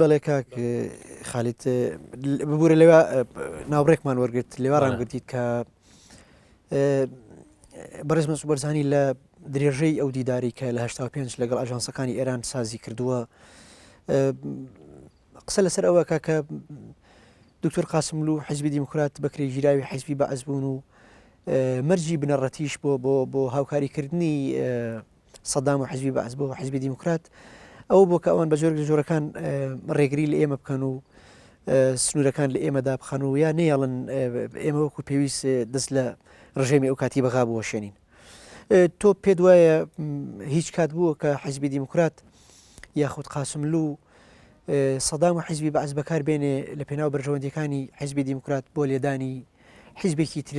بەڵێ کاک خالید ببوورە لەوە ناوڕێکمان وەرگرت لێوا ڕانگرتیت کە بەڕێز مەسعود بەرزانی لە درێژەی ئەو دیداری کە لە 85 لەگەڵ ئاژانسەکانی ئێران سازی کردووە قسە لەسەر ئەوە کە کە دکتۆر قاسملو حزبی دیموکرات بەکرێ گیراوی حزبی بەعس بوون و مەرجی بنەڕەتیش بۆ بۆ بۆ هاوکاریکردنی سەدام و حزبی بەعس بۆ حزبی دیموکرات ئەوە بۆ کە ئەوان بە جۆرێک لە جۆرەکان ڕێگری لە ئێمە بکەن و سنوورەکان لە ئێمەدا بخەن و یا نەیەڵن ئێمە وەکو پێویست دەست لە ڕژێمی ئەو کاتی بەغا بوەشێنین. تۆ پێت وایە هیچ کات بووە کە حزبی دیموکرات یاخود قاسملوو سەدام و حزبی بەعس بەکار بێنێ لە پێناو بەرژەوەندیەکانی حزبی دیموکرات بۆ لێدانی حیزبێکی تر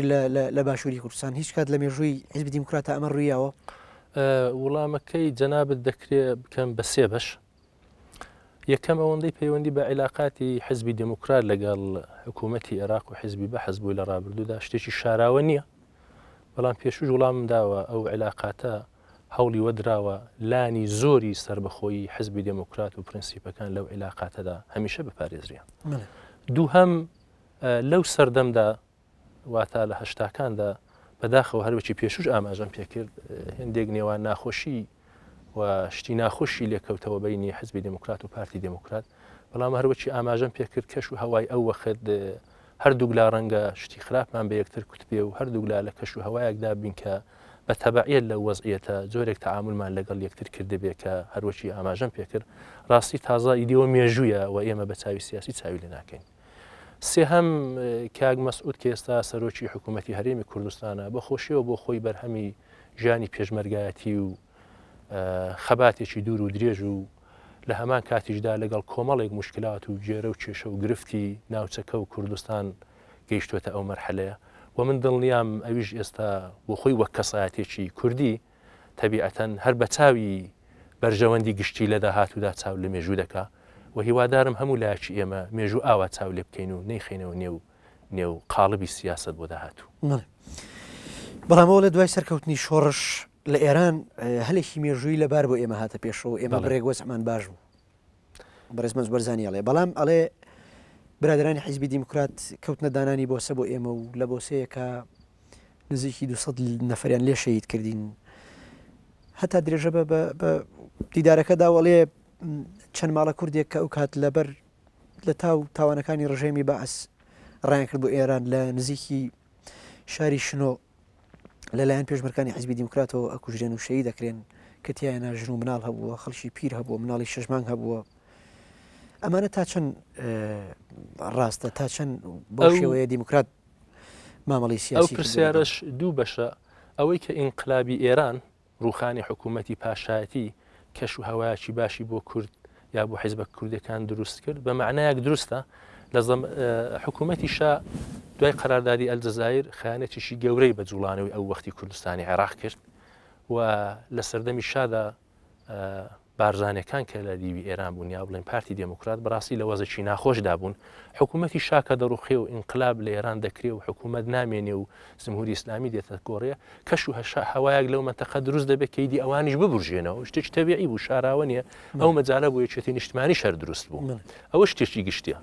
لە باشووری کوردستان هیچ کات لە مێژووی حزبی دیموکراتە ئەمە ڕوویاوە؟ وڵامەکەی جەنابت دەکرێ بکەم بە سێ بەش. یەکەم ئەوەندەی پەیوەندی بە عیلاقاتی حزبی دێموکرات لەگەڵ حکوومەتی عێراق و حزبی بەحز بووی لە ڕابردوودا شتێکی شاراوە نییە بەڵام پێشوش وڵامم داوە ئەو عیلاقاتە هەوڵی وەدراوە لانی زۆری سربەخۆیی حزبی دێموکرات و پرنسیپەکان لەو عیلاقاتەدا هەمیشە بپارێزریان. دووهەم لەو سەردەمدا واتە لە هەشتاکاندا بەداخەوە هەروەکی پێشوش ئاماژەم پێکرد هێندێک نێوان ناخۆشی و شتی ناخۆشی لێکەوتەوە بینی حزبی دێموکرات و پارتی دێموکرات بەڵام هەروەکی ئاماژەم پێکرد کەش و هەوای ئەو وەخت هەردووک لا ڕەنگە شتی خراپمان بە یەکتر کوتبێ و هەردووک لا لە کەش و هەوایەکدا بین کە بە تەبعیت لە وەزعیەتە جۆرێک تەعامولمان لەگەڵ یەکتر کردبێ کە هەروەکی ئاماژەم پێکرد ڕاستی تازە ئیدیەوە مێژوویە و ئێمە بە چاوی سیاسی چاوی لێ ناکەین. سێهەم، کاک مەسعود کە ئێستا سەرۆکی حکوومەتی هەرێمی کوردستانە، بە خۆشیەوە بۆ خۆی بەرهەمی ژیانی پێشمەرگایەتی و خەباتێکی دوور و درێژ و لە هەمان کاتیشدا لەگەڵ کۆمەڵێک موشکلات و گێرە و کێشە و گرفتی ناوچەکە و کوردستان گەیشتووەتە ئەو مەرحەلەیە و من دڵنیام ئەویش ئێستا بۆ خۆی وەک کەسایەتێکی کوردی تەبیعەتەن هەر بە چاوی بەرژەوەندی گشتی لە داهاتوودا چاو لە مێژوو دەکا و هیوادارم هەموو لایەکی ئێمە مێژوو ئاوا چاو لێ بکەین و نەیخەینەوە نێو نێو قاڵبی سیاسەت بۆ داهاتوو. بەڵێ. بەڵام ئەوە لە دوای سەرکەوتنی شۆڕش لە ئێران هەلێکی مێژووی لەبار بۆ ئێمە هاتە پێشەوە ئێمە بڕێک وەزعمان باش بوو. بەڕێز مەنسوور بەرزانی ئەڵێ بەڵام ئەڵێ برادرانی حیزبی دیموکرات کەوتنە دانانی بۆسە بۆ ئێمە و لە بۆسەیەکە نزیکی 200 نەفریان لێ شەهید کردین هەتا درێژە بە بە دیدارەکەدا وەڵێ چەند ماڵە کوردێک کە ئەو کات لەبەر لە تاو تاوانەکانی ڕژێمی بەعس ڕایان کرد بۆ ئێران لە نزیکی شاری شنۆ لەلایەن پێشمەرکانی حزبی دیموکراتەوە ئەکوژرێن و شەهید دەکرێن کە تیایانە ژن و مناڵ هەبووە خەڵکی پیر هەبووە مناڵی شەش مانگ هەبووە ئەمانە تا چەند ڕاستە تا چەند بەو شێوەیە دیموکرات مامەڵی سیاسی ئەو پرسیارەش دوو بەشە ئەوەی کە ئینقلابی ئێران ڕووخانی حکوومەتی پاشایەتی کەش و هەوایەکی باشی بۆ کورد یا بۆ حیزبە کوردەکان دروست کرد بە مەعنایەک دروستە لە حکوومەتی شا دوای قەراردادی ئەلجەزایر خیانەتێکی گەورەی بە جوڵانەوەی ئەو وەختی کوردستانی عێراق کرد و لە سەردەمی شادا بارزانەکان کە لە دیوی ئێران بوون یا بڵێن پارتی دێموکرات بەڕاستی لە وەزەکی ناخۆشدا بوون حکوومەتی شا کە دەڕوخێ و ئینقلاب لە ئێران دەکرێ و حکوومەت نامێنێ و جمهوری ئیسلامی دێتە گۆڕێ کەش و هەشا هەوایەک لەو مەنتەقە دروست دەبێت کە ئیدی ئەوانیش ببورژێنەوە شتێکی تەبیعی بوو شاراوە نییە ئەو مەجالە بۆ یەکێتی نیشتمانی شەر دروست بوو ئەوە شتێکی گشتیە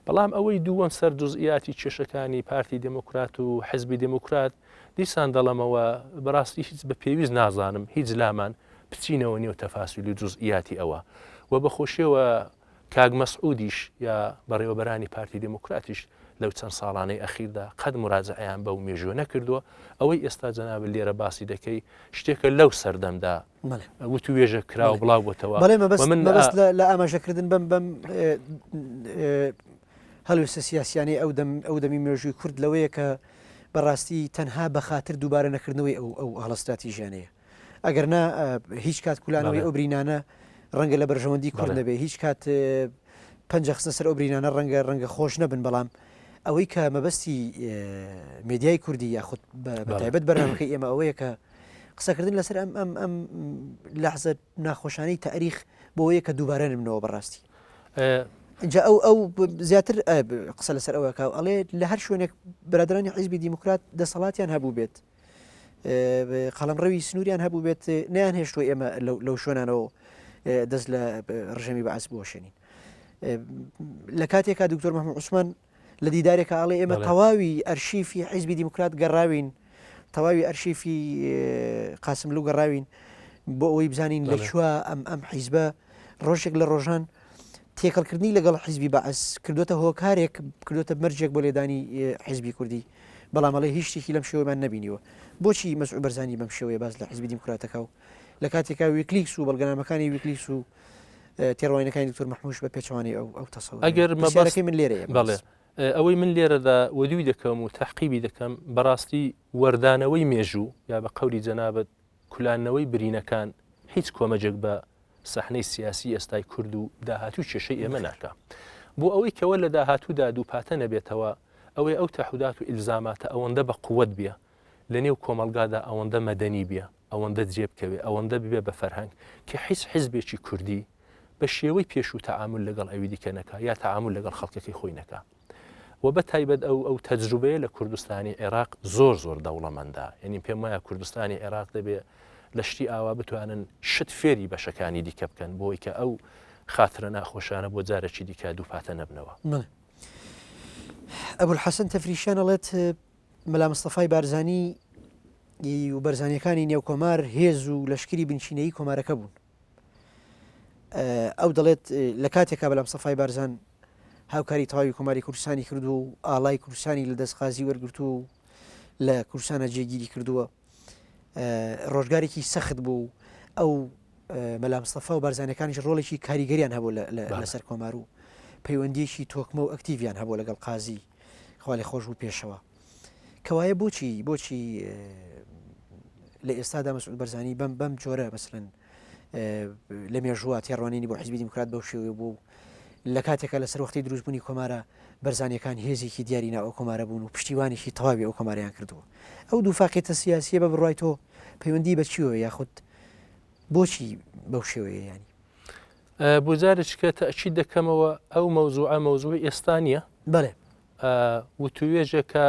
بەڵام ئەوەی دووەم سەر جزئیاتی کێشەکانی پارتی دێموکرات و حزبی دێموکرات دیسان دەڵەمەوە بەڕاستی هیچ بە پێویست نازانم هیچ لامان بچینەوە نێو تەفاسیل و جزئیاتی ئەوە و بەخۆشیەوە کاک مەسعودیش یا بەڕێوەبەرانی پارتی دێموکراتیش لەو چەند ساڵانەی ئەخیردا قەت موراجەعەیان بەو مێژووە نەکردووە، ئەوەی ئێستا جەنابت لێرە باسی دەکەی شتێکە لەو سەردەمدا وتووێژە کرا و بڵاو بۆتەوە. بەڵێ مەبەست مەبەست لە ئاماژەکردن بەم بەم هەڵوێستە سیاسیانەی ئەو دەم ئەو دەمی مێژووی کورد لەوەیە کە بەڕاستی تەنها بە خاتر دووبارە نەکردنەوەی ئەو ئەو هەڵە ستراتیژیانەیە. ئەگەر نا هیچ کات کولانەوەی ئەو برینانە ڕەنگە لە بەرژەوەندی کورد نەبێ هیچ کات پەنجە خستنە سەر ئەو برینانە ڕەنگە ڕەنگە خۆش نەبن بەڵام ئەوەی کە مەبەستی مێدیای کوردی یاخود بە تایبەت بەرنامەکەی ئێمە ئەوەیە کە قسەکردن لەسەر ئەم ئەم ئەم لەحزە ناخۆشانەی تاریخ بۆیە کە دووبارە نبنەوە بەڕاستی جا ئەو ئەو زیاتر قسە لەسەر ئەوەکە ئەڵێ لە هەر شوێنێک برادرانی حیزبی دیموکرات دەسەڵاتیان هەبوو بێت قەڵەمڕەوی سنووریان هەبووبێت نەیان هێشتووە ئێمە لەو شوێنانەوە دەست لە ڕژێمی بەعس بوەشێنین. لە کاتێکا دکتۆر مەحموود عوسمان لە دیدارێکا ئەڵێ ئێمە تەواوی ئەرشیفی حیزبی دیموکرات گەڕاوین تەواوی ئەرشیفی قاسملوو گەڕاوین بۆ ئەوەی بزانین لە کوێ ئەم ئەم حیزبە ڕۆژێک لە ڕۆژان تێکەڵکردنی لەگەڵ حیزبی بەعس کردوتە هۆکارێک کردوتە مەرجێک بۆ لێدانی حیزبی کوردی بەڵام ئەڵێ هیچ شتێکی لەم شێوەمان نەبینیوە بۆچی مەسعود بەرزانی بەم شێوەیە باس لە حیزبی دیموکراتەکە و لە کاتێکا ویکلیکس و بەڵگەنامەکانی ویکلیکس و تێڕوانینەکانی دکتۆر مەحموش بە پێچەوانەی ئەو ئەو تەسەورەیە. ئەگەر مەبەست پرسیارەکەی من لێرەیە بەڵێ بەڕێز. ئەوەی من لێرەدا وەدووی دەکەم و تەعقیبی دەکەم بەڕاستی وەردانەوەی مێژوو یا بە قەولی جەنابت کولاندنەوەی برینەکان هیچ کۆمەجێک بە سەحنەی سیاسی ئێستای کورد و داهاتووی کێشەی ئێمە ناکا. بۆ ئەوەی کەوە لە داهاتوودا دووپاتە نەبێتەوە ئەوەی ئەو تەعهودات و ئیلزاماتە ئەوەندە بە قووەت بێ لە نێو کۆمەڵگادا ئەوەندە مەدەنی بێ ئەوەندە جێ بکەوێ، ئەوەندە ببێ بە فەرهەنگ کە هیچ حیزبێکی کوردی بە شێوەی پێشوو تەعامول لەگەڵ ئەوی دیکە نەکا یا تەعامول لەگەڵ خەڵکەکەی خۆی نەکا. و بە تایبەت ئەو ئەو تەجروبەیە لە کوردستانی عێراق زۆر زۆر دەوڵەمەندە. یعنی پێم وایە کوردستانی عێراق دەبێ لە شتی ئاوا بتوانن شت فێری بەشەکانی دیکە بکەن بۆی کە ئەو خاترە ناخۆشانە بۆ جارێکی دیکە دووپاتە نەبنەوە. بەڵێ. ئەبولحەسەن تەفریشیان ئەڵێت مەلا مستەفای بارزانی و بەرزانیەکانی نێو کۆمار هێز و لەشکری بنچینەیی کۆمارەکە بوون. ئەو دەڵێت لە کاتێکا بەلام سەفای بارزان هاوکاری تەواوی کۆماری کوردستانی کردو و ئاڵای کوردستانی لە دەست قازی وەرگرتووە و لە کوردستانە جێگیری کردووە ڕۆژگارێکی سەخت بوو ئەو مەلا مستەفا و بارزانەکانیش ڕۆڵێکی کاریگەریان هەبوو لەسەر کۆمار و پەیوەندیەکی تۆکمە و ئەکتیڤیان هەبوو لەگەڵ قازی خوا لێ خۆش بوو پێشەوە کەوایە بۆچی بۆچی لە ئێستادا مەسعود بەرزانی بەم بەم جۆرە مەسەلەن لە مێژووە تێڕوانینی بۆ حزبی دیموکرات بەو شێوەیە بوو لە کاتێکا لە سەروەختی دروستبوونی کۆمارە بەرزانیەکان هێزێکی دیاری ناو ئەو کۆمارە بوون و پشتیوانێکی تەواوی ئەو کۆماریان کردووە ئەو دوو فاقێتە سیاسیە بە بڕای تۆ پەیوەندی بە چیەوە یاخود بۆچی بەو شێوەیە ینی بۆ جارێکە تەئکید دەکەمەوە ئەو مەوزوعە مەوزوعی ئێستا نییە. بەڵێ. وتووێژێکە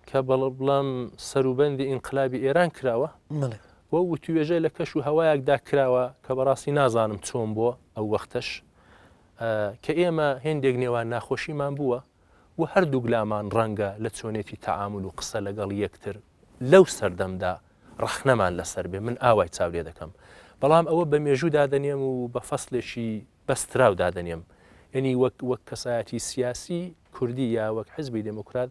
کە بەڵام سەروبەندی ئینقلابی ئێران کراوە. بەڵێ. و وتووێژە لە کەش و هەوایەکدا کراوە کە بەڕاستی نازانم چۆن بووە ئەو وەختەش کە ئێمە هێندێک نێوان ناخۆشیمان بووە و هەردووک لامان ڕەنگە لە چۆنێتی تەعامول و قسە لەگەڵ یەکتر لەو سەردەمدا ڕەخنەمان لەسەر بێ، من ئاوای چاو لێ دەکەم. بەڵام ئەوە بە مێژوو دادەنێم و بە فەسلێکی بەستراو دادەنێم. یەنی وەک وەک کەسایەتی سیاسی کوردی یا وەک حزبی دێموکرات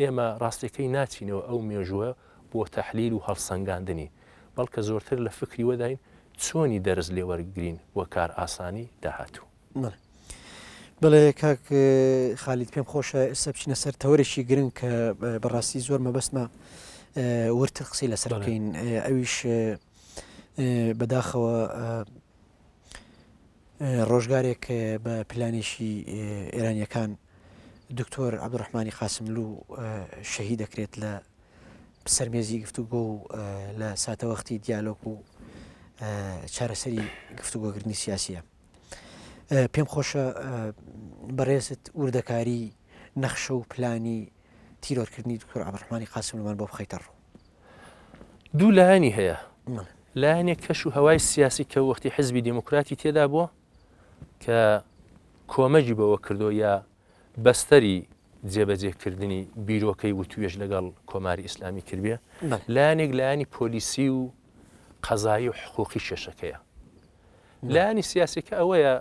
ئێمە ڕاستیەکەی ناچینەوە ئەو مێژووە بۆ تەحلیل و هەڵسەنگاندنی، بەڵکە زۆرتر لە فکری وەداین چۆنی دەرس لێ وەرگرین بۆ کارئاسانی داهاتوو. بەڵێ. بەڵێ کاک خالید پێم خۆشە ئێستا بچینە سەر تەوەرێکی گرنگ کە بەڕاستی زۆر مەبەستمە وردتر قسەی لەسەر بکەین ئەویش بەداخەوە ڕۆژگارێک بە پلانێکی ئێرانیەکان دکتۆر عبدڕحمانی قاسملو شەهی دەکرێت لە سەر مێزی گفتوگۆ و لە ساتەوەختی دیالۆک و چارەسەری گفتوگۆکردنی سیاسیە. پێم خۆشە بەڕێزت وردەکاری نەخشە و پلانی تیرۆرکردنی دکتۆر عەبدولڕەحمانی قاسملومان بۆ بخەیتە ڕوو. دوو لایەنی هەیە، لایەنێک کەش و هەوای سیاسی کە وەختی حزبی دێموکراتی تێدا بووە کە کۆمەکی بەوە کردو یا بەستەری جێبەجێکردنی بیرۆکەی وتوێژ لەگەڵ کۆماری ئیسلامی کردبێ، لایەنێک لایەنی پۆلیسی و قەزایی و حقوقی کێشەکەیە. لایەنی سیاسیەکە ئەوەیە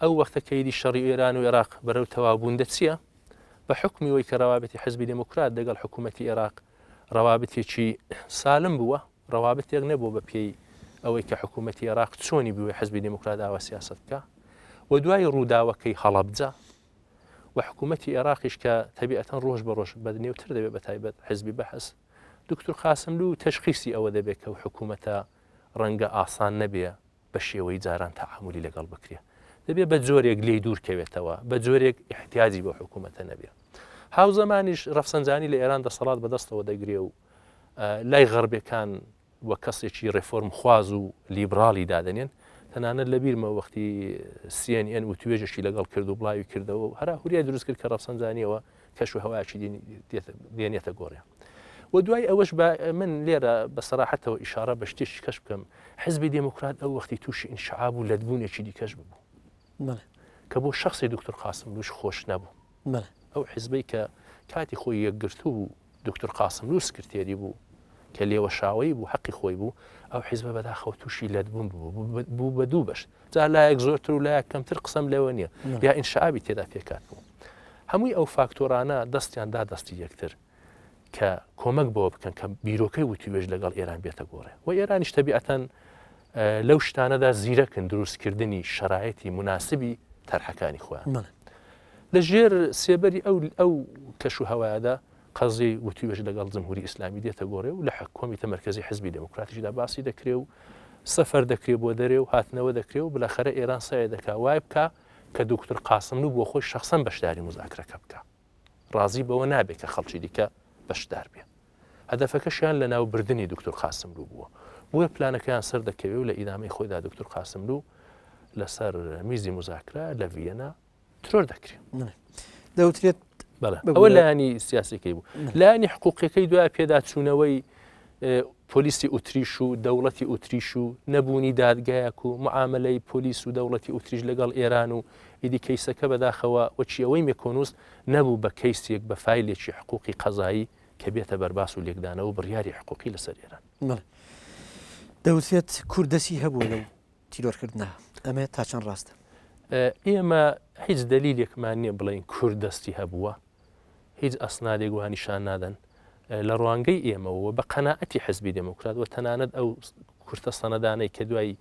ئەو وەختە کەیدی شەڕی ئێران و ئێراق بەرەو تەواوبوون دەچیە، بە حوکمی وەی کە رەوابتی حزبی دێموکرات دەگەڵ حکوومەتی ئێراق رەوابتێکی سالم بووە، رەوابتێک نەبووە بە پێی ئەوەی کە حکوومەتی ئێراق چۆنی بوێ حزبی دێموکرات ئاوا سیاسەت بکا و دوای رووداوەکەی هەڵەبجە و حکوومەتی ئێراقیش کە تەبیعەتەن رۆژ بە رۆژ بەدنێوتر دەبێ بە تایبەت حزبی بەعس دوکتور قاسملوو تەشخیسی ئەوە دەبێ کە ئەو حکوومەتە ڕەنگە ئاسان نەبێ بە شێوەی جاران تەعامولی لەگەڵ بکرێ. دەبێ بە جۆرێک لێی دوور کەوێتەوە، بە جۆرێک ئیحتیاجی بەو حکوومەتە نەبێ. هاوزەمانیش ڕەفسەنجانی لە ئێران دەسەڵات بەدەستەوە دەگرێ و لای غەربەکان وەک کەسێکی ڕێفۆرمخواز و لیبراڵی دادەنێن. تەنانەت لە بیرمە وەختی CNN وتوێژێکی لەگەڵ کرد و بڵاوی کردەوە و هەرا هوریای دروست کرد کە ڕەفسەنجانیەوە کەش و هەوایەکی دێنێتە گۆڕێ. و دوای ئەوەش بە من لێرە بە سەراحەتەوە ئیشارە بە شتێکی کەش بکەم حزبی دێموکرات ئەو وەختی تووشی ئینشعاب و لەتبوونێکی دیکەش ببوو. کە بۆ شەخسی دکتۆر قاسملووش خۆش نەبوو. ئەو حیزبەی کە کاتی خۆی یەکگرتوو بوو، دکتۆر قاسملوو سکرتێری بوو، کە لێوەشاوەیی بوو، حەقی خۆی بوو، ئەو حیزبە بەداخەوە تووشی لەتبوون ببوو، بوو بە دوو بەش. جا لایەک زۆرتر و لایەک کەمتر قسەم لەوە نییە، یا ئینشعابی تێدا پێکهات بوو. هەمووی ئەو فاکتۆرانە دەستیان دا دەستی یەکتر کە کۆمەک بەوە بکەن کە بیرۆکەی وتووێژ لەگەڵ ئێران بێتە گۆڕێ و ئێرانیش تەبیعەتەن لەو شتانەدا زیرەکن دروستکردنی شەرایەتی مناسبی تەرحەکانی خۆیان. لە ژێر سێبەری ئەو ئەو کەش و هەوایەدا قەزیەی وتوێژ لەگەڵ جمهوری ئیسلامی دێتە گۆڕێ و لە کۆمیتە مەرکەزی حزبی دێموکراتیشدا باسی دەکرێ و سەفەر دەکرێ بۆ دەرێ و هاتنەوە دەکرێ و بلاخەرە ئێران سەعی دەکا وای بکا کە دوکتور قاسملوو بۆ خۆی شەخسەن بەشداری موزاکرەکە بکا. ڕازی بەوە نابێ کە خەڵکی دیکە بەشدار بێ. هەدەفەکەشیان لەناوبردنی دوکتور قاسملوو بووە. بۆیە پلانەکەیان سەردەکەوێ و لە ئیدامەی خۆیدا دوکتور قاسملوو لەسەر میزی موزاکرە لە ڤیەنا ترۆر دەکرێ. دەوترێت بەڵێ ئەوە لایەنی سیاسیەکەی بوو. لایەنی حقوقیەکەی دوای پێداچوونەوەی پۆلیسی ئوتریش و دەوڵەتی ئوتریش و نەبوونی دادگایەک و معاملەی پۆلیس و دەوڵەتی ئوتریش لەگەڵ ئێران و ئیدی کەیسەکە بەداخەوە وەکی ئەوەی مێکۆنوس نەبوو بە کەیسێک بە فایلێکی حقوقی قەزایی کە بێتە بەرباس و لێکدانەوە و بڕیاری حقوقی لەسەر ئێران. بەڵێ دەوترێت کورد دەستی هەبووە لەو تیرۆرکردنە، ئەمە تا چەند ڕاستە؟ ئێمە هیچ دەلیلێکمان نییە بڵێین کورد دەستی هەبووە، هیچ ئەسنادێک وا نیشان نادەن. لە ڕوانگەی ئێمەوە و بە قەناعەتی حزبی دێموکرات و تەنانەت ئەو کورتە سەنەدانەی کە دوای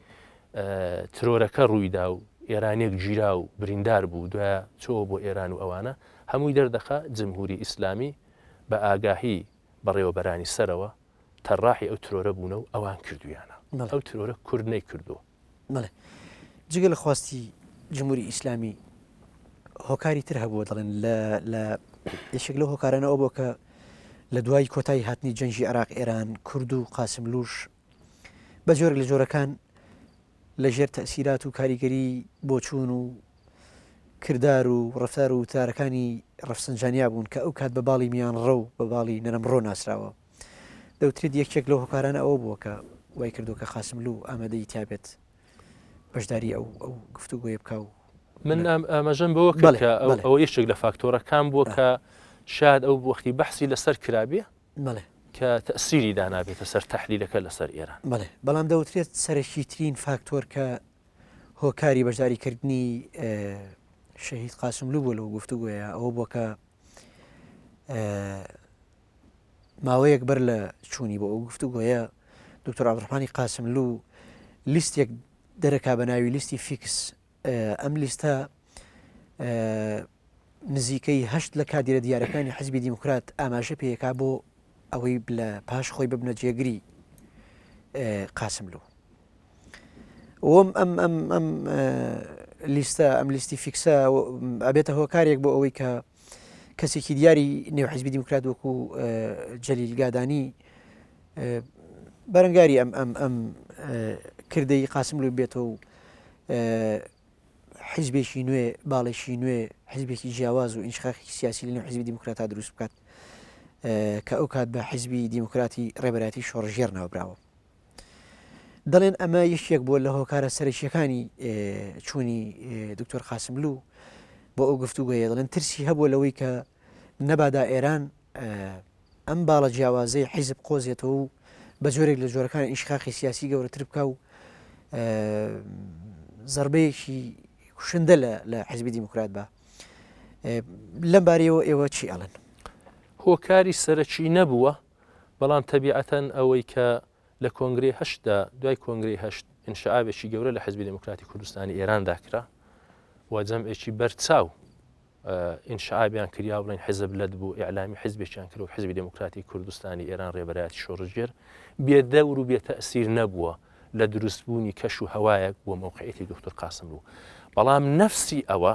ترۆرەکە ڕوویدا و ئێرانێک گیرا و بریندار بوو دوای چۆوە بۆ ئێران و ئەوانە هەمووی دەردەخا جمهوری ئیسلامی بە ئاگاهی بەڕێوەبەرانی سەرەوە تەڕاحی ئەو ترۆرە بوونە و ئەوان کردوویانە. ئەو ترۆرە کورد نەیکردووە. بەڵێ جگە لە خواستی جمهوری ئیسلامی هۆکاری تر هەبووە دەڵێن لە لە یەکێک لەو هۆکارانە ئەو بۆ کە لە دوای کۆتایی هاتنی جەنگی عێراق ئێران کورد و قاسملوش بە جۆرێک لە جۆرەکان لە ژێر تەسیرات و کاریگەری بۆچوون و کردار و ڕفتار و وتارەکانی ڕەفسنجانیا بوون کە ئەو کات بە باڵی میانڕەو بە باڵی نەرمڕۆ ناسراوە. دەوترێت یەکێک لەو هۆکارانە ئەوە بووە کە وای کردووە کە قاسملوو ئامادەی تیابێت بەشداری ئەو ئەو گفتوگۆیە بکا و من ئاماژەم بەوە کرد کە ئەوە یەکێک لە فاکتۆرەکان بووە کە شاید ئەو وەختی بەحسی لەسەر کرابێ کە تەسیری دانابێتە سەر تەحلیلەکە لەسەر ئێران. بەڵێ بەڵام دەوترێت سەرەکیترین فاکتۆر کە هۆکاری بەشداریکردنی شەهید قاسملوو بووە لەو گفتوگۆیە ئەوە بووە کە ماوەیەک بەر لە چوونی بۆ ئەو گفتوگۆیە دکتۆر عەبدولڕەحمانی قاسملوو لیستێک دەرەکا بە ناوی لیستی فیکس ئەم لیستە نزیکەی هەشت لە کادیرە دیارەکانی حزبی دیموکرات ئاماژە پێیەکا بۆ ئەوەی لە پاش خۆی ببنە جێگری قاسملوو وم ئەم ئەم ئەم لیستە ئەم لیستی فیکسە ئەبێتە هۆکارێک بۆ ئەوەی کە کەسێکی دیاری نێو حزبی دیموکرات وەکو جەلیل گادانی بەرەنگاری ئەم ئەم ئەم کردەی قاسملوو بێتەوە و حیزبێکی نوێ باڵێکی نوێ حیزبێکی جیاواز و ئینشقاقی سیاسی لە نێو حیزبی دیموکراتا دروست بکات کە ئەو کات بە حیزبی دیموکراتی ڕێبەرایەتی شۆڕشگێڕ ناوبراوە. دەڵێن ئەمە یەکێک بووە لە هۆکارە سەرەکیەکانی چوونی دکتۆر قاسملوو بۆ ئەو گفتوگۆیە دەڵێن ترسی هەبووە لەوەی کە نەبادا ئێران ئەم باڵە جیاوازەی حیزب قۆزێتەوە و بە جۆرێک لە جۆرەکان ئینشقاقی سیاسی گەورەتر بکە و زربەیەکی کوشندە لە حزبی دیموکرات بە لەم بارەیەوە ئێوە چی ئەڵێن؟ هۆکاری سەرەکی نەبووە بەڵام تەبیعەتەن ئەوەی کە لە کۆنگرەی هەشتدا، دوای کۆنگرەی هەشت ئینشعابێکی گەورە لە حزبی دێموکراتی کوردستانی ئێراندا کرا و جەمعێکی بەرچاو ئینشعابیان کرد یا بڵێن حزب لەت بوو ئیعلامی حزبێکیان کرد و حزبی دێموکراتی کوردستانی ئێران ڕێبەرایەتی شۆڕشگێر بێ دەور و بێ تەئسیر نەبووە لە دروستبوونی کەش و هەوایەک بۆ مەوقعیەتی دوکتور قاسملوو بەڵام نەفسی ئەوە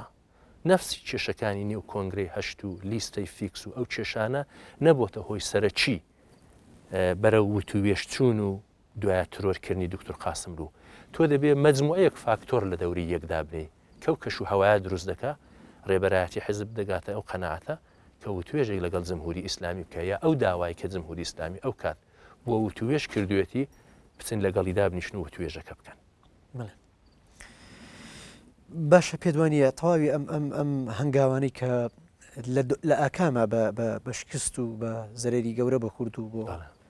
نەفسی کێشەکانی نێو کۆنگرەی هەشت و لیستەی فیکس و ئەو کێشانە نەبۆتە هۆی سەرەکی بەرەو وتووێژ چوون و دوایە ترۆر کردنی دوکتور قاسملوو. تۆ دەبێ مەجموعەیەک فاکتۆر لە دەوری یەک دابنێی کەو کەش و هەوایە دروست دەکا، رێبەرایەتی حیزب دەگاتە ئەو قەناعەتە کە وتوێژێک لەگەڵ جمهوری ئیسلامی بکا یا ئەو داوای کە جمهوری ئیسلامی ئەو کات بۆ وتوێژ کردوێتی بچن لەگەڵی دابنیشن و وتوێژەکە بکەن. بەڵێ. باشە پێت وانە تەواوی ئەم ئەم ئەم هەنگاوانەی کە لە ئاکاما بە شکست و بە زەرەری گەورە بە کورد و بۆ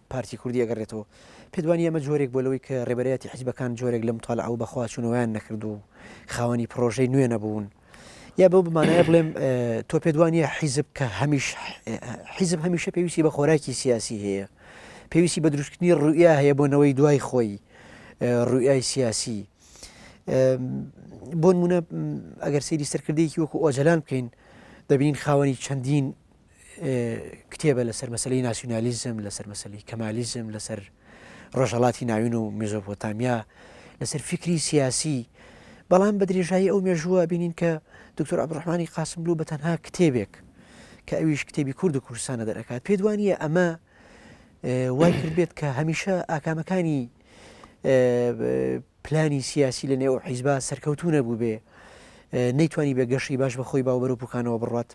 پارتی کوردی ئەگەڕێتەوە پێت وانە ئەمە جۆرێک بۆ لەوەی کە ڕێبەرایەتی حیزبەکان جۆرێک لە متالعە و بەخواچوونەوەیان نەکرد و خاوەنی پرۆژەی نوێ نەبوون یا بەو بمانایە بڵێم تۆ پێت وانە حیزب کە هەمیش حیزب هەمیشە پێویستی بە خۆراکی سیاسی هەیە پێویستی بە دروستکردنی ڕوئیا هەیە بۆ نەوەی دوای خۆی ڕوئای سیاسی بۆ نمونە ئەگەر سەیری سەرکردەیەکی وەکو ئۆجەلان بکەین دەبینین خاوەنی چەندین کتێبە لەسەر مەسلەی ناسیونالیزم لەسەر مەسلی کەمالیزم لەسەر ڕۆژهڵاتی ناوین و میزۆپۆتامیا لەسەر فکری سیاسی بەڵام بە درێژایی ئەو مێژووە بینین کە دکتۆر عبدڕحمانی قاسملوو بە تەنها کتێبێک کە ئەویش کتێبی کورد و کوردستانە دەرەکات پێ دوانیە ئەمە وای کرد بێت کە هەمیشە ئاکامەکانی پلانی سیاسی لە نێو حیزبا سەرکەوتوو نەبووبێ، نەیتوانی بێ گەشەی باش بە خۆی با و بەرەو پوکانەوە بڕوات.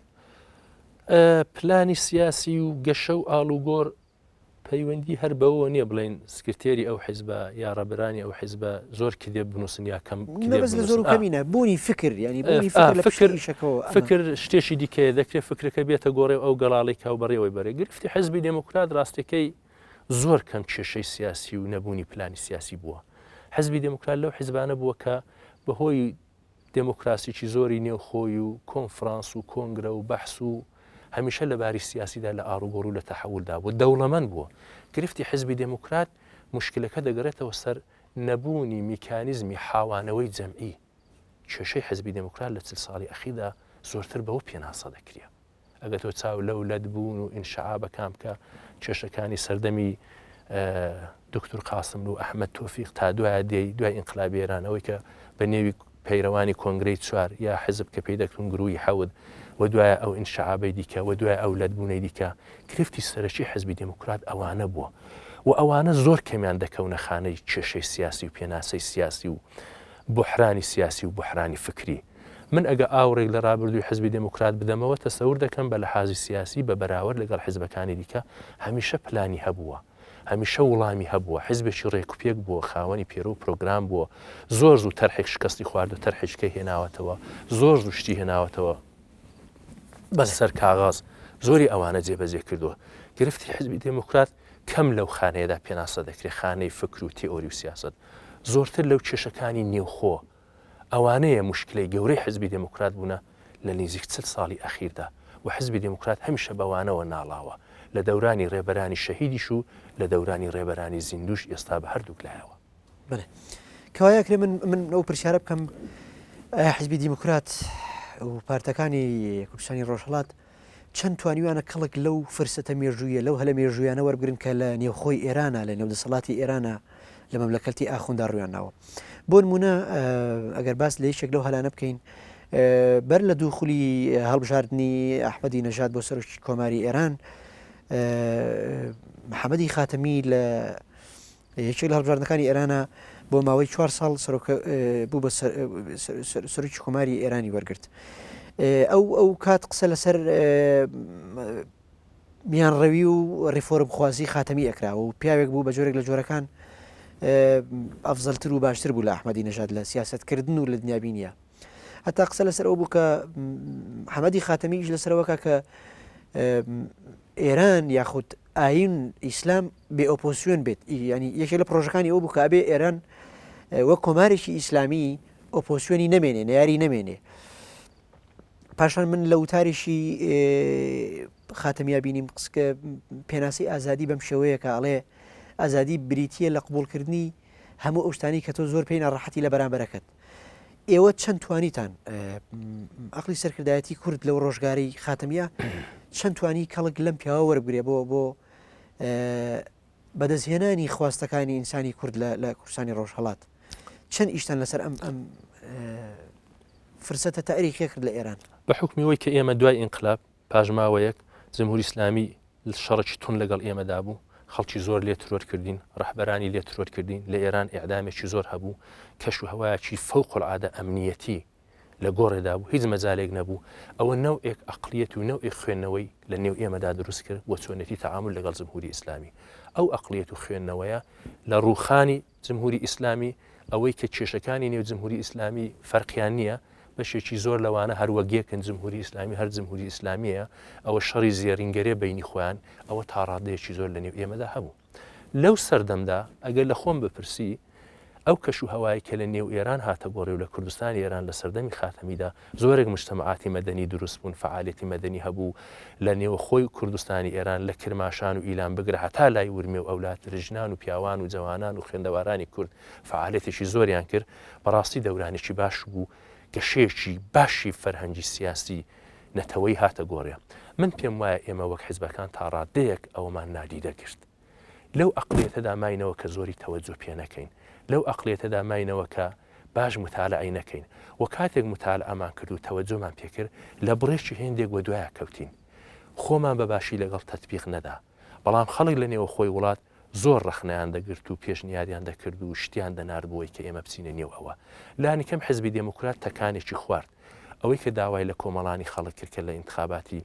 پلانی سیاسی و گەشە و ئاڵوگۆڕ پەیوەندی هەر بەوەوە نییە بڵێین سکرتێری ئەو حیزبە یا ڕەبرانی ئەو حیزبە زۆر کتێب بنووسن یا کەم کتێب مەبەست لە زۆر و بنووسن. کەمی نا، بوونی فکر، یانی بوونی فکر لە پشت فکر ئیشەکەوە ئەمە. فکر شتێکی دیکەیە، دەکرێ فکرەکە بێتە گۆڕێ و ئەو گەڵاڵەی کا و بەڕێوەی بەرێ. گرفتی حیزبی دێموکرات ڕاستیەکەی زۆر کەم کێشەی سیاسی و نەبوونی پلانی سیاسی بووە. حزبی دێموکرات لەو حزبانە بووە کە بەهۆی دێموکراسیی زۆری نێوخۆی و کۆنفرانس و کۆنگرە و بەحس و هەمیشە لە باری سیاسیدا لە ئاڕوگۆڕ و لە تەحەولدا بووە، دەوڵەمەند بووە. گرفتی حزبی دێموکرات موشکلەکە دەگەڕێتەوە سەر نەبوونی میکانیزمی حاوانەوەی جەمعی. کێشەی حزبی دێموکرات لە چل ساڵی ئەخیردا زۆرتر بەوە پێناسە دەکرێ. ئەگەر تۆ چاو لەو لەت بوون و ئینشعابەکان بکە کێشەکانی سەردەمی دکتور قاسملوو و ئەحمەد تۆفیق تا دوای دێی دوای ئینقلابی ئێران ئەوەی کە بە نێوی پەیرەوانی کۆنگرەی چوار یا حزب کە پێی دەکتون گروهی حەوت و دوای ئەو ئینشعابەی دیکە و دوای ئەو لەتبوونەی دیکە گرفتی سەرەکی حزبی دێموکرات ئەوانە بووە و ئەوانە زۆر کەمیان دەکەونە خانەی کێشەی سیاسی و پێناسەی سیاسی و بوحرانی سیاسی و بوحرانی فکری. من ئەگە ئاوڕێک لە ڕابردووی حزبی دێموکرات بدەمەوە تەسەور دەکەم بە لەحازی سیاسی بە بەراوەرد لەگەڵ حزبەکانی دیکە هەمیشە پلانی هەبووە، هەمیشە وڵامی هەبووە، حزبێکی ڕێکوپێک بووە، خاوەنی پێرە و پرۆگرام بووە، زۆر زوو تەرحێک شکەستی خواردووە تەرحێکیکەی هێناوەتەوە، زۆر زوو شتی هێناوەتەوە بە سەر کاغەز، زۆری ئەوانە جێبەجێ کردووە. گرفتی حزبی دێموکرات کەم لەو خانەیەدا پێناسە دەکرێ، خانەی فکر و تێئۆری و سیاسەت، زۆرتر لەو کێشەکانی نێوخۆ، ئەوانەیە موشکلەی گەورەی حزبی دێموکرات بوونە لە نیزیک چل ساڵی ئەخیردا و حزبی دێموکرات هەمیشە بەوانەوە ناڵاوە لە دەورانی ڕێبەرانی شەهیدیش و لە دەورانی ڕێبەرانی زیندووش ئێستا بە هەردووک لایەوە. بەلێ. کەوایە ئەکرێ من من ئەو پرسیارە بکەم ئایا حزبی دیموکرات و پارتەکانی کوردستانی ڕۆژهەڵات چەند توانیویانە کەڵک لەو فرسەتە مێژوویە لەو هەلە مێژوویانە وەربگرن کە لە نێوخۆی ئێرانە لە نێو دەسەڵاتی ئێرانە لە مەملەکەتی ئاخوندا ڕویان ناوە بۆ نمونە ئەگەر باس لە یەکێک لەو هەلانە بکەین بەر لە دوو خولی هەڵبژاردننی ئەحمەدی نەژاد بۆ سەرۆکی کۆماری ئێران محەممەدی خاتەمی لە یەکێک لە هەڵبژاردنەکانی ئێرانە بۆ ماوەی چوار ساڵ سەرۆک بوو بە سەرۆکی کۆماری ئێرانی وەرگرت. ئەو ئەو کات قسە لەسەر میانڕەوی و ڕیفۆرمخوازی خاتەمی ئەکرا و پیاوێک بوو بە جۆرێک لە جۆرەکان ئەفزەلتر و باشتر بوو لە ئەحمەدی نەژاد لە سیاستکردن و لە دنیابینیە. هەتا قسە لەسەر ئەو بوو کە محەممەدی خاتەمی ئیش لەسەرەوەکە کە ئێران یاخود ئایین ئیسلام بێ ئۆپۆزسیۆن بێت ینی یەکێک لە پرۆژەکانی ئەو بوو کە ئەبێ ئێران وەک کۆمارێکی ئیسلامی ئۆپۆزسیۆنی نەمێنێ نەیاری نەمێنێ پاشان من لە وتارێکی خاتەمیا بینیم قسکە پێناسی ئازادی بەم شێوەیە کە ئەڵێ ئازادی بریتە لە قبولکردنی هەموو ئەو شتانی کە تۆ زۆر پێی ناڕەحەتی لە بەرامبەرەکەت ئێوە چەند توانیتان عقلی سەرکردایەتی کورد لەو ڕۆژگاری خاتەمیە چەند توانی کەڵک لەم پیاوە وەربگرێ بۆ بۆ بەدەستهێنانی خواستەکانی ئینسانی کورد لە کوردستانی ڕۆژهەڵات چەند ئیشتان لەسەر ئەم ئەم فرسەتە تاریخیە کرد لە ئێران؟ بە حوکمی وەی کە ئێمە دوای ئینقلاب پاش ماوەیەک جمهوری ئیسلامی شەڕێکی توند لەگەڵ ئێمەدا بوو، خەڵکی زۆر لێ ترۆر کردین، ڕەهبەرانی لێ ترۆر کردین، لە ئێران ئێعدامێکی زۆر هەبوو، کەش و هەوایەکی فەوق العادە ئەمنیەتی لە گۆڕێدا بوو، هیچ مەجالێک نەبوو، ئەوە نەوعێک ئەقڵیەت و نەوعێک خوێندنەوەی لە نێو ئێمەدا دروست کرد بۆ چۆنێتی تەعامول لەگەڵ جمهوری ئیسلامی. ئەو ئەقڵیەت و خوێندنەوەیە لە ڕووخانی جمهوری ئیسلامی، ئەوەی کە کێشەکانی نێو جمهوری ئیسلامی فەرقیان نییە، بەشێکی زۆر لەوانە هەر وەک یەکن، جمهوری ئیسلامی هەر جمهوری ئیسلامییە، ئەوە شەڕی زێڕینگەرێ بەینی خۆیان، ئەوە تا ڕادەیەکی زۆر لە نێو ئێمەدا هەبوو. لەو سەردەمدا ئەگەر لە خۆم بپرسی، ئەو کەش و هەوایەی کە لە نێو ئێران هاتە گۆڕێ و لە کوردستانی ئێران لە سەردەمی خاتەمیدا زۆرێک مجتەمەعاتی مەدەنی دروست بوون، فەعالیەتی مەدەنی هەبوو لە نێوخۆی کوردستانی ئێران لە کرماشان و ئیلام بگرە هەتا لای ورمێ و ئەولاتر ژنان و پیاوان و جەوانان و خوێندەوارانی کورد فەعالیەتێکی زۆریان کرد، بەڕاستی دەورانێکی باش بوو، گەشەیەکی باشی فەرهەنگی سیاسی نەتەوەیی هاتە گۆڕێ. من پێم وایە ئێمە وەک حیزبەکان تا ڕاددەیەک ئەوەمان نادیدە گرت. لەو ئەقڵیەتەدا ماینەوە کە زۆری تەوەجۆ پێ نەکەین، لەو ئەقڵیەتەدا ماینەوە کە باش موتالعەی نەکەین و کاتێک موتالعەمان کرد و تەوەجۆمان پێ کرد لە بڕێکی هێندێک وەدوایا کەوتین. خۆمان بە باشی لەگەڵ تەتبیق نەدا. بەڵام خەڵک لە نێوەخۆی وڵات زۆر ڕەخنەیان دەگرت و پێشنیاریان دەکرد و شتیان دەنارد بۆی کە ئێمە بچینە نێو ئەوە. لانیکەم حزبی دێموکرات تەکانێکی خوارد. ئەوەی کە داوای لە کۆمەڵانی خەڵک کرد کە لە ئینتخاباتی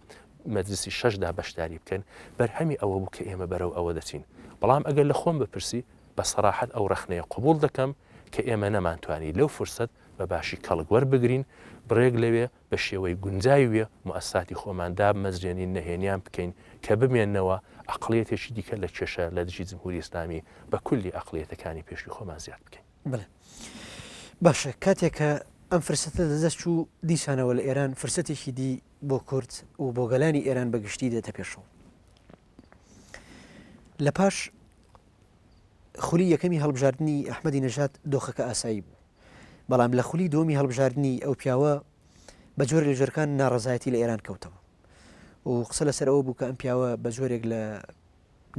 مەجلسی شەشدا بەشداری بکەن، بەرهەمی ئەوە بوو کە ئێمە بەرەو ئەوە دەچین. بەڵام ئەگەر لە خۆم بپرسی، بە سەراحەت ئەو ڕەخنەیە قبووڵ دەکەم کە ئێمە نەمانتوانی لەو فرسەت بە باشی کەڵک وەربگرین، بڕێک لەوێ بە شێوەی گونجاوی موئەسساتی خۆمان دابمەزرێنین، نەهێنیان بکەین کە بمێننەوە، ئەقڵیەتێکی دیکە لە کێشە لە دژی جمهوری ئیسلامی بە کولی ئەقڵیەتەکانی پێشووی خۆمان زیاد بکەین. بەڵێ. باشە کاتێک کە ئەم فرسەتە لە دەست چوو، دیسانەوە لە ئێران فرسەتێکی دی بۆ کورد و بۆ گەلانی ئێران بە گشتی دێتە پێشەوە. لە پاش خولی یەکەمی هەڵبژاردنی ئەحمەدی نەژاد دۆخەکە ئاسایی بوو. بەڵام لە خولی دووەمی هەڵبژاردنی ئەو پیاوە بە جۆرێک لە جۆرەکان ناڕەزایەتی لە ئێران کەوتەوە و قسە لەسەر ئەوە بوو کە ئەم پیاوە بە جۆرێک لە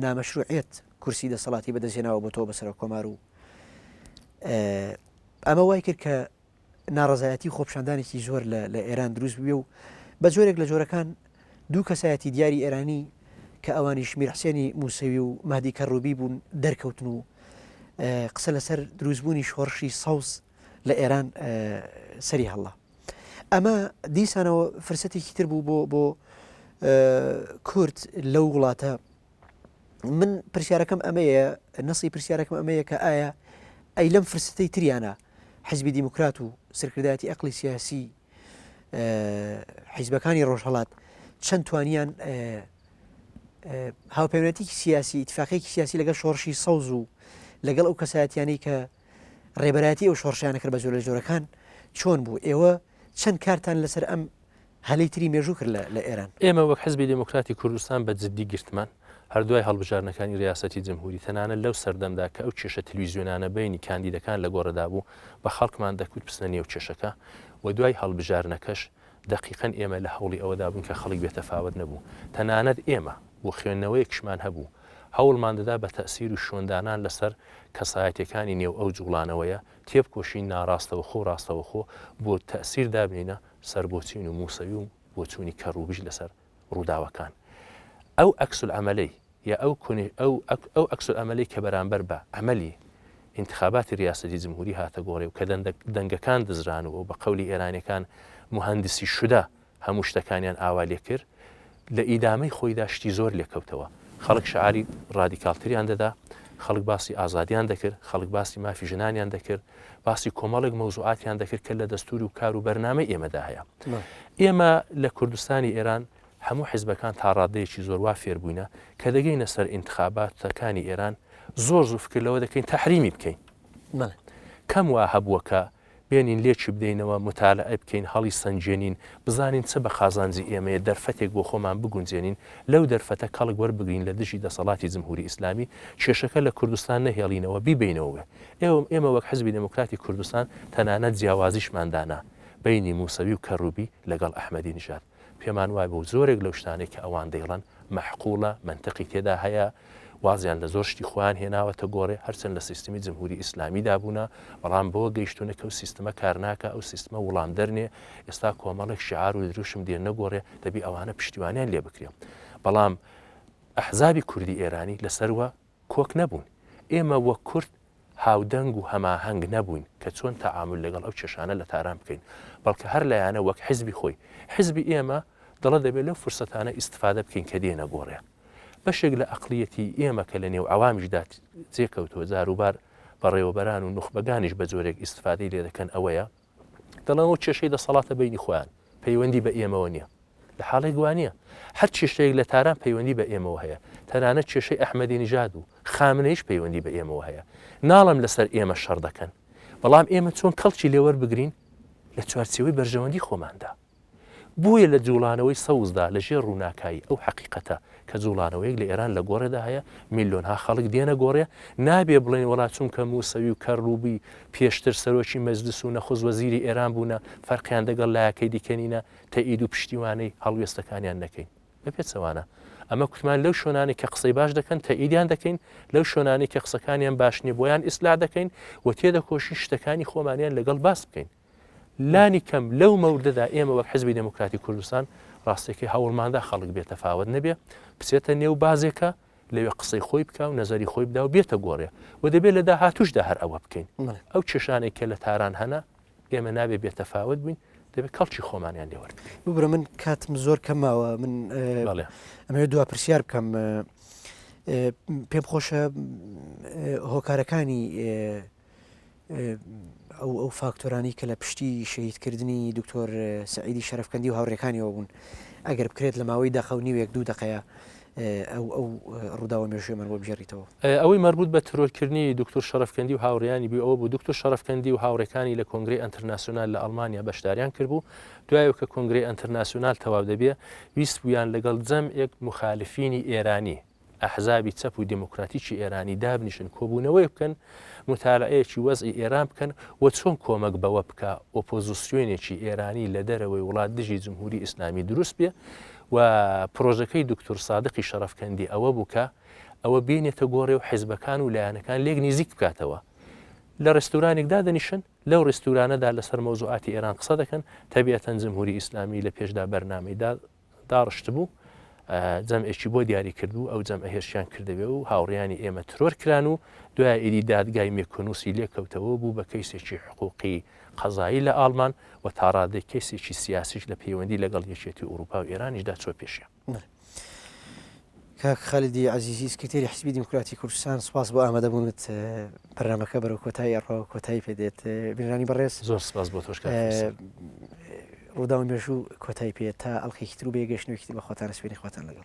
نامەشروعیت کورسی دەسەڵاتی بەدەستهێناوە بۆ تۆ بە سەرۆک کۆمار و ئەمە وای کرد کە ناڕەزایەتی خۆپشاندانێکی زۆر لە ئێران دروست بووێ و بە جۆرێک لە جۆرەکان دوو کەسایەتی دیاری ئێرانی کە ئەوانیش میر حسێنی موسەوی و مەهدی کەڕوبی بوون دەرکەوتن و قسە لەسەر دروستبوونی شۆڕشی سەوز لە ئێران سەری هەڵا. ئەمە دیسانەوە فرسەتێکی تر بوو بۆ بۆ کورد لەو وڵاتە من پرسیارەکەم ئەمەیە نەسی پرسیارەکەم ئەمەیە کە ئایا ئەی لەم فرسەتەی تریانە حزبی دیموکرات و سەرکردایەتی ئەقلی سیاسی حیزبەکانی ڕۆژهەڵات چەند توانیان هاوپەیمانێتیکی سیاسی ئیتفاقێکی سیاسی لەگەڵ شۆڕشی سەوز و لەگەڵ ئەو کەسایەتیانەی کە ڕێبەرایەتی ئەو شۆڕشیانە کرد بە جۆرە جۆرەکان چۆن بوو ئێوە چەند کارتان لەسەر ئەم هەلی تری مێژوو کرد لە ئێران؟ ئێمە وەک حزبی دێموکراتی کوردستان بە جددی گرتمان، هەر دوای هەڵبژاردنەکانی ریاسەتی جمهوری، تەنانەت لەو سەردەمدا کە ئەو کێشە تلویزیۆنانە بەینی کاندیدەکان لە گۆڕدا بوو، بە خەڵکمان دەکوت بچنە نێو کێشەکە و دوای هەڵبژارنەکەش دەقیقەن ئێمە لە هەوڵی ئەوەدا بووین کە خەڵک بێ تەفاوەت نەبوو. تەنانەت ئێمە بۆ خوێندنەوەیەکیشمان هەبوو، هەوڵمان دەدا بە تەئسیر و شوێندانان لەسەر کەسایەتیەکانی نێو ئەو جوڵانەوەیە تێبکۆشین ناڕاستەوخۆ و ڕاستەوخۆ بۆ تەئسیر دابنێینە سەر بۆچوون و موسەوی و بۆچوونی کەڕوبیش لەسەر ڕووداوەکان. ئەو عەکسولعەمەلەی یا ئەو ئەو ئەو عەکسولعەمەلەی کە بەرامبەر بە عەمەلی ئینتخاباتی ریاسەتی جمهوری هاتە گۆڕێ و کە دەنگەکان دزران و بە قەولی ئێرانیەکان موهەندسی شدە هەموو شتەکانیان ئاوا لێ کرد، لە ئیدامەی خۆیدا شتی زۆر لێ کەوتەوە. خەڵک شعاری ڕادیکاڵتریان دەدا، خەڵک باسی ئازادیان دەکرد، خەڵک باسی مافی ژنانیان دەکرد، باسی کۆمەڵێک مەوزوعاتیان دەکرد کە لە دەستوور و کار و بەرنامەی ئێمەدا هەیە. ئێمە لە کوردستانی ئێران هەموو حیزبەکان تا ڕادەیەکی زۆر وا فێر بووینە کە دەگەینە سەر ئینتخاباتەکانی ئێران زۆر زوو فکر لەوە دەکەین تەحریمی بکەین. کەم وا هەبووە کە بێنین لێکی بدەینەوە، موتالەعەی بکەین، هەڵی سەنگێنین، بزانین چ بە قازانجی ئێمەیە، دەرفەتێک بۆ خۆمان بگونجێنین، لەو دەرفەتە کەڵک وەربگرین لە دژی دەسەڵاتی جمهوری ئیسلامی، کێشەکە لە کوردستان نەهێڵینەوە، بیبەینەوە. ئێمە وەک حزبی دێموکراتی کوردستان تەنانەت جیاوازیشمان دانا بەینی موسەوی و کەروبی لەگەڵ ئەحمەدی نژاد. پێمان وابوو زۆرێک لەو شتانەی کە ئەوان دەیڵەن مەعقوڵە، مەنتقی تێدا هەیە، وازیان لە زۆر شتی خۆیان هێناوەتە گۆڕێ، هەرچەند لە سیستمی جمهوری ئیسلامیدا بوونە، بەڵام بەوە گەیشتوونە کە ئەو سیستمە کار ناکا، ئەو سیستمە وڵامدەر نیە، ئێستا کۆمەڵێک شیعار و دروشم دێننە گۆڕێ، دەبی ئەوانە پشتیوانیان لێ بکرێ. بەڵام ئەحزابی کوردی ئێرانی لەسەروە کۆک نەبوون. ئێمە وەک کورد هاودەنگ و هەماهەنگ نەبووین کە چۆن تەعامول لەگەڵ ئەو کێشانە لە تاران بکەین، بەڵکە هەر لایەنە وەک حیزبی خۆی، حیزبی ئێمە دەڵێ دەبێ لەو فرسەتانە ئیستفادە بکەین کە دێنە گۆڕێ. بەشێک لە ئەقڵیەتی ئێمە کە لە نێو عەوامیشدا جێ کەوتووە، جاروبار بەڕێوەبەران و نوخبەگانیش بە جۆرێک ئیستفادەی لێ دەکەن ئەوەیە. دەڵێن ئەوە کێشەی دەسەڵاتە بەینی خۆیان، پەیوەندی بە ئێمەوە نییە. لە حاڵێک وا نییە. هەر کێشەیەک لە تاران پەیوەندی بە ئێمەوە هەیە. تەنانەت کێشەی ئەحمەدی نژاد و خامنەییش پەیوەندی بە ئێمەوە هەیە. ناڵێم لەسەر ئێمە شەڕ دەکەن، بەڵام ئێمە چۆن کەڵکی لێ وەربگرین لە چوارچێوەی بەرژەوەندی خۆماندا. بۆیە لە جوڵانەوەی سەوزدا لە ژێر ڕووناکایی ئەو حەقیقەتە کە جوڵانەوەیەک لە ئێران لە گۆڕێدا هەیە، میلۆنها خەڵک دێنە گۆڕێ، نابێ بڵێین وەڵا چونکە موسەوی و کەڕوبی پێشتر سەرۆکی مەجلس و نەخوست وەزیری ئێران بوونە فەرقیان دەگەڵ لایەکەی دیکە نینە، تەئید و پشتیوانەی هەڵوێستەکانیان نەکەین. بە پێچەوانە ئەمە کوتمان لەو شوێنانەی کە قسەی باش دەکەن تەئیدیان دەکەین، لەو شوێنانەی کە قسەکانیان باش نییە بۆیان ئیسلاح دەکەین و تێدەکۆشین شتەکانی خۆمانیان لەگەڵ باس بکەین. لانی کەم لەو مەوردەدا ئێمە وەک حزبی دێموکراتی کوردستان ڕاستیەکەی هەوڵماندا خەڵک بێ تەفاوەت نەبێ بچێتە نێو بازێکە لەوێ قسەی خۆی بکا و نەزەری خۆی بدا و بێتە گۆڕێ و دەبێت لە داهاتووشدا هەر ئەوە بکەین. ئەو کێشانەی کە لە تاران هەنە ئێمە نابێ بێ تەفاوەت بین دەبێت کەڵکی خۆمانیان لێ وەربگرین. ببورە من کاتم زۆر کەم ماوە من ئەمەوێت دوا پرسیار بکەم پێم خۆشە هۆکارەکانی ئەو ئەو فاکتۆرانەی کە لە پشتی شەهیدکردنی دکتۆر سەعیدی شەرەفکەندی و هاوڕێکانیەوە بوون ئەگەر بکرێت لە ماوەی دەقە و نیوێک دوو دەقەیە ئەو ئەو ڕووداوە مێژوویەمان بۆ بگێڕیتەوە. ئەوەی مەربوت بە ترۆرکردنی دکتۆر شەرەفکەندی و هاوڕێیانی بوو ئەوە بوو دکتۆر شەرەفکەندی و هاوڕێکانی لە کۆنگرەی ئەنترناسیۆنال لە ئەڵمانیا بەشداریان کردبوو دوایەوە کە کۆنگرەی ئەنترناسیۆنال تەواو دەبێ ویستبوویان لەگەڵ جەمعێک موخالفینی ئێرانی ئەحزابی چەپ و دێموکراتیکی ئێرانی دابنیشن کۆبوونەوەیەک بکەن، موتالعەیەکی وەزعی ئێران بکەن و چۆن کۆمەک بەوە بکا ئۆپۆزیسیۆنێکی ئێرانی لە دەرەوەی وڵات دژی جمهوری ئیسلامی دروست بێ و پرۆژەکەی دوکتور سادقی شەڕەفکەندی ئەوە بوو کە ئەوە بێنێتە گۆڕێ و حیزبەکان و لایەنەکان لێک نیزیک بکاتەوە. لە ڕێستورانێک دادەنیشن، لەو ڕێستورانەدا لەسەر مەوزوعاتی ئێران قسە دەکەن، تەبیعەتەن جمهوری ئیسلامی لە پێشدا بەرنامەی دا داڕشتبوو، جەمعێکی بۆ دیاری کردبوو، ئەو جەمعە هێرشیان کردەوێ و هاوڕێیانی ئێمە ترۆر کران و دوای ئیدی دادگای مێکۆنوسی لێکەوتەوە و بوو بە کەیسێکی حقوقی قەزایی لە ئاڵمان و تاڕادەی کەیسێکی سیاسیش لە پەیوەندی لەگەڵ یەکێتی ئورووپا و ئێرانیشدا چووە پێشێ. کاک خالیدی عەزیزی سکرتێری حیزبی دیموکراتی کوردستان سوپاس بۆ ئامادەبوونت بەرنامەکە بەرەو کۆتایی ئەڕوا و کۆتایی پێ دێت بینەرانی بەڕێز زۆر سپاس بۆ تۆش کاک فەیسەل. ڕووداو مێژوو کۆتایی پێ تا ئەڵقەیەکی تر و بەیەک گەشتنەوەیەکی تر بە خۆتان ئەسپێنی خواتان لەگەڵ.